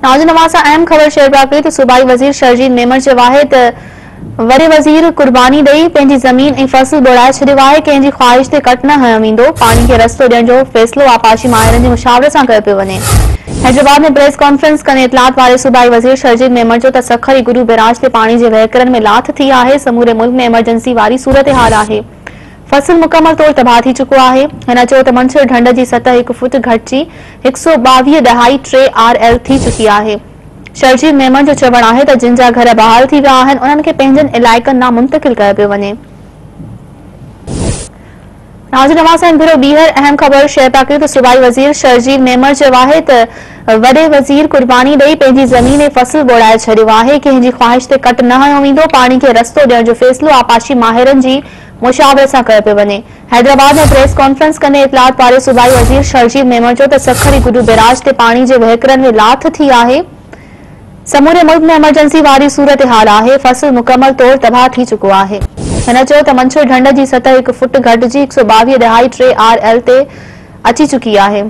ناظرين اوهان سان اهم خبر شيئر پيا ڪيون ته صوبائي وزير شرجيل ميمڻ چيو آهي ته وڏي وزير قرباني ڏئي پنهنجي زمين ۽ فصل ٻوڙائي ڇڏيو آهي، ڪنهن جي خواهش تي ڪٽ نه هنيو ويندو، پاڻي کي رستو ڏيڻ جو فيصلو آبپاشي ماهرن جي مشاورت سان ڪيو پيو وڃي. حيدرآباد ۾ پريس ڪانفرنس ڪندي اطلاعات واري صوبائي وزير شرجيل ميمڻ چيو ته سکر ۽ گڊو بئراج تي پاڻي جي وهڪرن ۾ لاٿ ٿي آهي، سموري ملڪ ۾ ايمرجنسي واري صورتحال آهي. فصل مڪمل طور تباهه ٿي چڪو آهي. هن چيو ته منڇر ڍنڍ جي سطح هڪ فوٽ گهٽجي 122 ڏهائي ٽي آر ايل ٿي چڪي آهي. شرجيل ميمڻ جو چوڻ آهي ته جن جا گهر بحال ٿي ويا آهن انهن کي پنهنجن علائقن ڏانهن منتقل ڪيو پيو وڃي. ناظرين اوهان سان هڪ ڀيرو ٻيهر اهم خبر شيئر پيا ڪيون ته صوبائي وزير شرجيل ميمڻ چيو آهي ته وڏي وزير قرباني ڏئي پنهنجي زمين ۽ فصل ٻوڙائي ڇڏيو آهي، ڪنهن جي خواهش تي ڪٽ نه هنيو ويندو، پاڻي کي رستو ڏيڻ جو فيصلو آبپاشي ماهرن جي مشاورت سان ڪيو پيو وڃي. حيدرآباد ۾ پريس ڪانفرنس ڪندي اطلاعات واري صوبائي وزير شرجيل ميمڻ چيو ته سکر ۽ گڊو بئراج تي پاڻي جي وهڪرن ۾ لاٿ ٿي آهي، سموري ملڪ ۾ ايمرجنسي واري صورتحال آهي، فصل مڪمل طور تباهه ٿي چڪو آهي. هن چيو ته منڇر ڍنڍ جي سطح هڪ فوٽ گهٽجي 122 ڏهائي ٽي آر ايل تي اچي چڪي آهي.